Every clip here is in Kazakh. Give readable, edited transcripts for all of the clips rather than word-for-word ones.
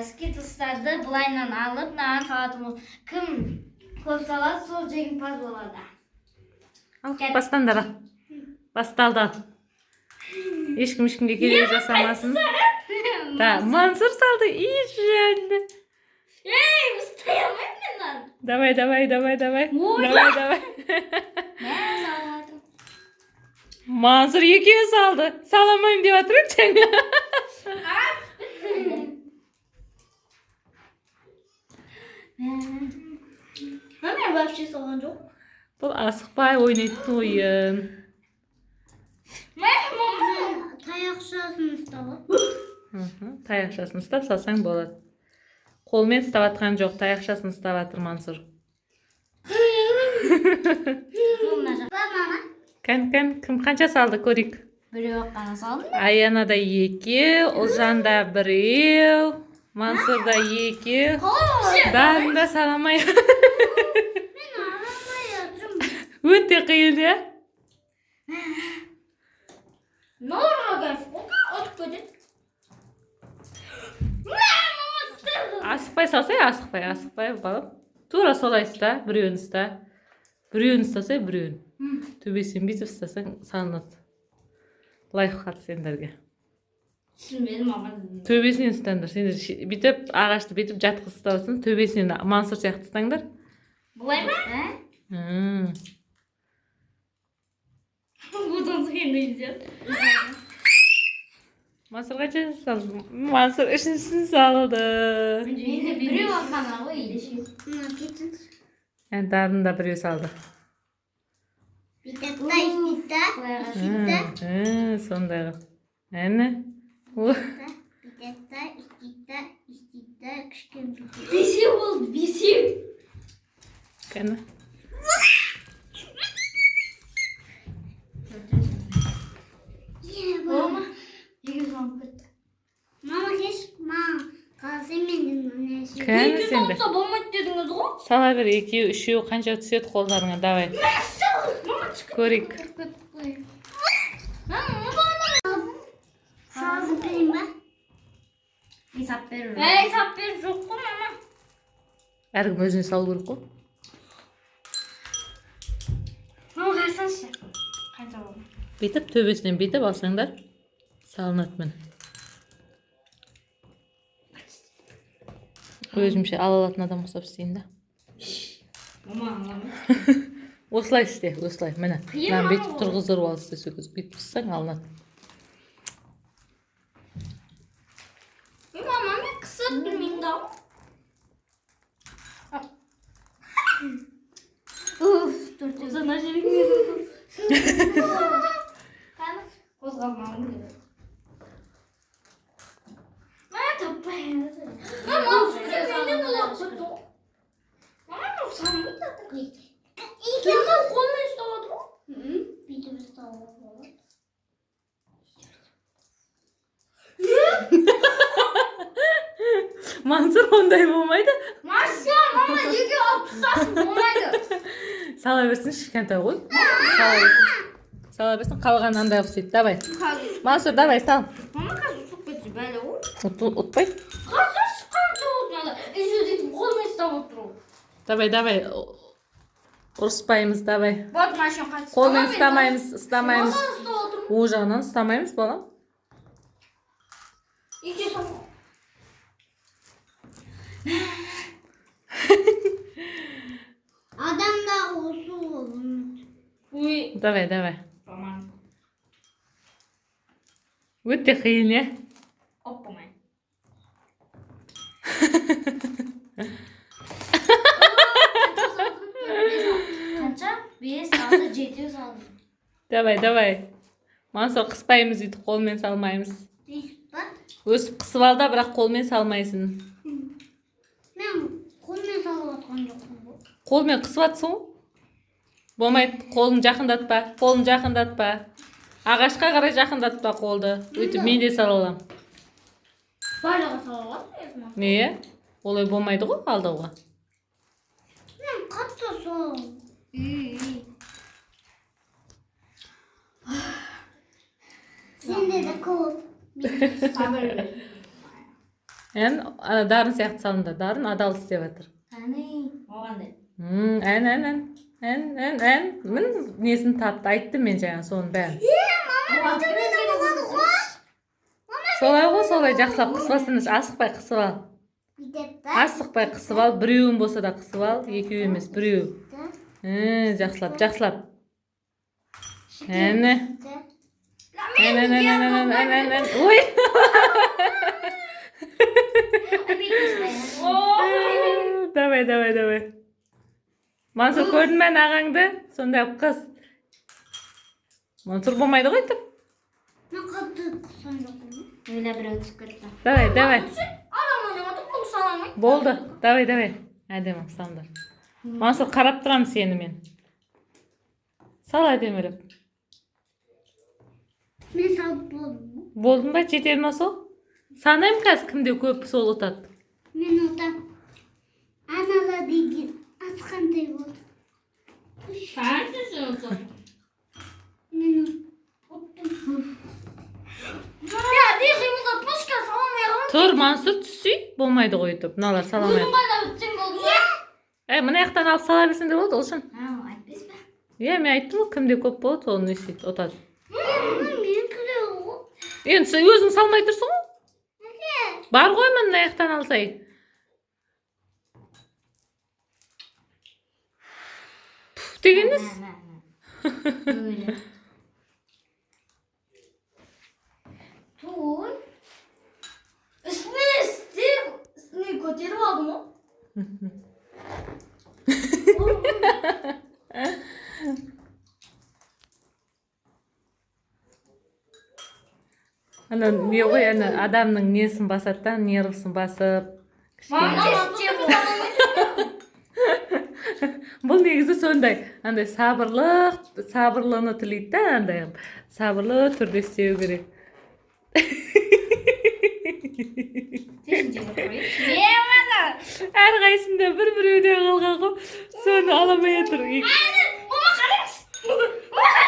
Скитлстарды былайынан алып, мынаған салатын бол. Кім көп салады, сол жеңімпаз болады. Ал, бастаңдар, ал. Басталды, ал. Ешкім ешкімге кедергі жасамасын. Да, Мансұр салды. Идеально. Ей, ұстай алмаймын мен мынаны. Давай, давай, давай, давай. Ой. Давай, давай. Мә, салып жатырмын. Мансұр екеуі салды. Сала алмаймын деп жатыр еді жаңа. Мә, мен вообще салған жоқ. Бұл асықпай ойнайтын ойын. Мә, мама. Таяқшасын ұстап ал. Таяқшасын ұстап салсаң болады. Қолмен ұстап жатқан жоқ, таяқшасын ұстап жатыр Мансұр. Мына жақ. Ба, мама. Кән, кән, кім қанша салды, көрейік. Біреу ақ қана салдым. Аянада екеу, Ұлжанда біреу, Мансұрда екеу. Дарында саламай. Мен аламай жатырмын. Өте қиын, иә? Мына сколько өтіп кетеді? Мә, мама, ұстады. Асықпай салсай, асықпай, асықпай, балам. Тура солай ұста, біреуін ұста. Біреуін ұстасай, біреуін. Төбесінен бүйтіп ұстасаң, салынады. Лайфхак сендерге. Түсінбедім, мама. Төбесінен ұстаңдар. Сендер бүйтіп ағашты бүйтіп жатқызып ұстасын, төбесінен Мансұр сияқты ұстаңдар. Былай ма? Одан қиын дейді. Мансұр қанша салды? Мансұр үшіншісін салды. Менде біреу ақ қана ғой. Мына кетсін. Ә, Дарын да біреу салды. Бүйтеді да, істейді да, істейді да, Сондай қылып. Әне. О, бүйтеді да, істейді да, істейді да, кішкене бүйтеді. Бесеу болды, бесеу. Кәні. Е, Мама, екі салып кетті. Мама, кеш, маған қалса мен де мына жерге. Кәні Екі сенде. салса болмайды дедіңіз ғой. Сала бер, екеу, үшеу, қанша түседі қолдарыңа. Давай. Мама, түсіп Көрейік. кетті қой. Мама, Салып берейін ба? Есап бер. Ей, есап бер жоқ қой, мама. Әркім өзіне салу керек қой. Мама, қарасаңшы. Қанша болды? Бүйтіп төбесінен бүйтіп алсаңдар, салынады, міне. Өзімше ала алатын адам ұқсап істейін да. Мама, мама. Осылай істе, осылай, міне. Қиын, Мынаны мама, бүйтіп ол. тұрғыздырып ал, істесе, бүйтіп қыссаң, алынады. Мама, мен қысып білмеймін да. Уф, төртеу. Ана жерге. Қаны қозғалмауым керек. Мә, таппай. Мама, менен олар кетті ғой. Мама, мынау салынбайды жатыр. Мынау қолмен ұстап отыр ғой. Бүйтіп ұстауға болады. Мансұр, ондай болмайды. Маша, мама, екеу алып тастасын, болмайды. Сала берсін, кішкентай ғой. Сала берсін. Сала берсін, қалғанын андай қылып істейді. Давай. Қазір. Мансұр, давай, сал. Мама, қазір ұтып кетсе бәле ғой. Ұтпайды. Қазір қанша болды мынада? Еще сөйтіп қолмен ұстап отыр ғой. Давай, давай. Ұрыспаймыз, давай. Вот машина қатысы. Қолмен ұстамаймыз, ұстамаймыз. Мама, ұстап отырмын. О жағынан ұстамаймыз, балам. Екі сом. Адамда осы ғой. Ой. Давай, давай. Мама. Өте қиын, иә? Оп, оңай. Қанша? Бес, алты, жетеу салдым. Давай, давай. Мансұр, қыспаймыз өйтіп, қолмен салмаймыз. Өйстіп па? Өсіп қысып ал да, бірақ қолмен салмайсың. Мен қолмен салып жатқан жоқпын ғой. Қолмен қысып жатсың ғой. Болмайды, қолын жақындатпа, қолын жақындатпа. Ағашқа қарай жақындатпа қолды. Өйтіп мен де сала аламын. Барлығы сала алады өзі. Не? Олай болмайды ғой алдауға. Мен қатты сол. Үй. Сенде де көп. Сабыр. Ән, ана Дарын сияқты салыңдар. Дарын адал істеп жатыр. Қане. Оғандай. Ән, ән, ән. Ән, ән, ән. Мін несін тапты. Айттым мен жаңа соның бәрін. Солай ғой, солай жақсылап қысып, асықпай қысып ал. Бүйтеді да. Асықпай қысып ал. Біреуін болса да қысып ал. Екеу емес, біреу. Жақсылап, жақсылап. Әне. Ән, ән, ән, ән, ән, ән, ән, ән. Ой! Давай, давай, давай. Мансұр, көрдің бе ағаңды? Сондай қылып қыс. Мансұр, болмайды ғой өйтіп. Мен қатты қысқан жоқпын. Өлә, біреу түсіп кетті. Давай, давай. Адам ойнамады, бұл саламай. Болды. Давай, давай. Әдемі салыңдар. Мансұр, қарап тұрамын сені мен. Сал әдемілеп. Мен салып болдым. Болдың ба? Жетеді ма сол? Санаймын қазір, кімде көп, сол ұтады. Мен отам. Анала деген асқандай болды. Сен. Мен ұттым. Я, де қимылдатпашы, саламай қаламын. Тұр, Мансұр, түссей, болмайды ғой өйтіп. Мыналар сала алмайды. Өзің қайда бітсең болды ма? Әй, мына жақтан алып сала берсең де болады, Ұлжан. Айтпайсыз ба? Иә, мен айттым ғой, кімде көп болады, сол не істейді, ұтады. Мен күле ғой. Енді сен өзің салмай тұрсың ғой. Бар ғой, мына жақтан алсай. Пуф деген несі? Öyle. Туй. Үстіне істеп, үстіне көтеріп алдым ғой. Ана не ғой, ана адамның несін басады да, нервысын басып. Кішкене. Бұл негізі сондай, андай сабырлық, сабырлыны тілейді да, андай сабырлы түрде істеу керек. Не мана? Әрқайсысында бір біреуден қалған ғой, соны ала алмай отыр. Мама, қараңыз.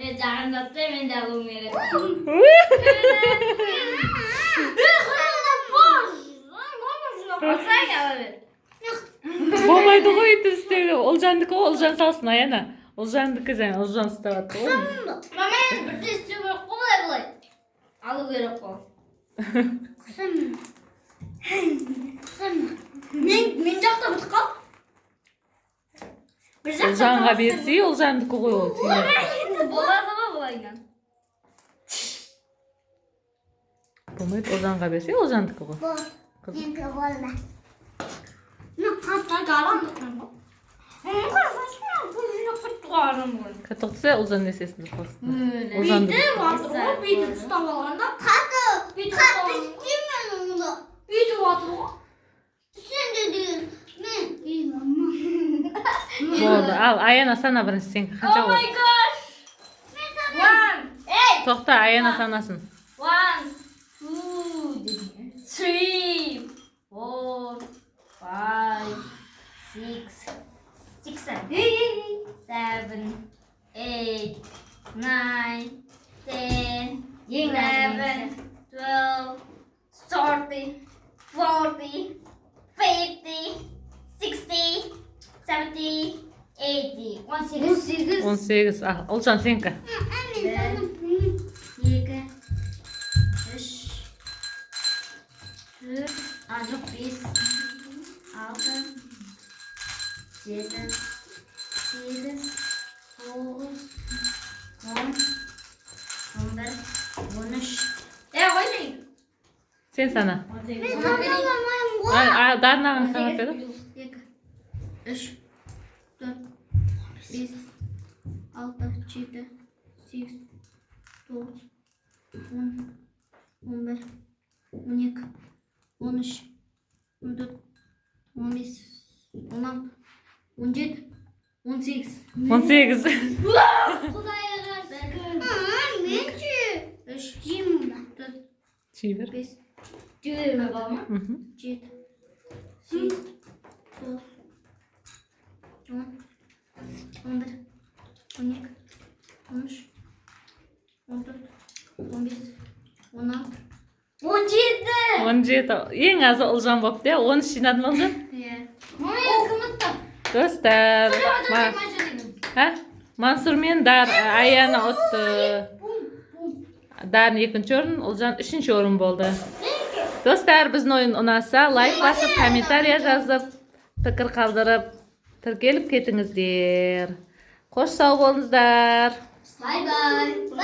Мен жағындатты, мен де алуым керек. Алсаң, ала бер. Болмайды ғой өйтіп істеуге. Ұлжандікі ғой, Ұлжан салсын. Аяна, Ұлжандікі, жаңа Ұлжан ұстап жатыр ғой. Мама, енді бірде істеу керек қой, былай былай. Алу керек қой. Қысым. Қысым. Мен жақта бітіп қалды. Бір жақта. Ұлжанға берсе, Ұлжандікі ғой ол түйме. Енді болады ғой былайынан. Болмайды, Ұлжанға берсе, Ұлжандікі ғой. Бол. Қызым. Менікі болды. Мен қатты. Тоқтаса, Ұлжан несесін қосты. Ұлжанды. Бүйтіп жатыр ғой, бүйтіп ұстап алғанда. Қатты. Бүйтіп Қатты ұстап алған. істеймін оны. Бүйтіп жатыр ғой. Сен де деген. Мен. Ей, мама. Болды, ал Аяна, сана бірінші, сен қанша Oh my болды? Gosh. One. Ей. Тоқта, Аяна санасын. One, two, three, four, five, six, six, seven, eight, nine, 10, 11, 12, 13, 14, 15, 16, 17, 18, 18. 18. Ал, Ұлжан, сенікі. Мен санап білмеймін. Екі, үш, төрт, а жоқ, бес, алты, жеті, сегіз, тоғыз, 10, 11, 13. Е, қойсай. Сен сана. Мен санай алмаймын ғой. Дарын ағаң санап берді. Екі, үш, төрт, бес, алты, жеті, сегіз, тоғыз, 10, 11, 12, 13, 14, 15, 16, 17, 18. 18. Құдайға шүкір. Мен ше. Үш, Жеймін ба? Төрт, Жей бер. бес. Жіберме, балама. Мхм. Жеті, сегіз, тоғыз, 10, 11, 12, 13, 14. 17. Ең азы Ұлжан болыпты, иә? 13 жинады ма, Ұлжан? Иә. Мама, енді кім ұтты? Достар, а? Мансұр мен Дар Аяна ұтты. Дарын екінші орын, Ұлжан үшінші орын болды. Достар, біздің ойын ұнаса, лайк басып, комментария жазып, пікір қалдырып, тіркеліп кетіңіздер. Қош, сау болыңыздар. Бай бай.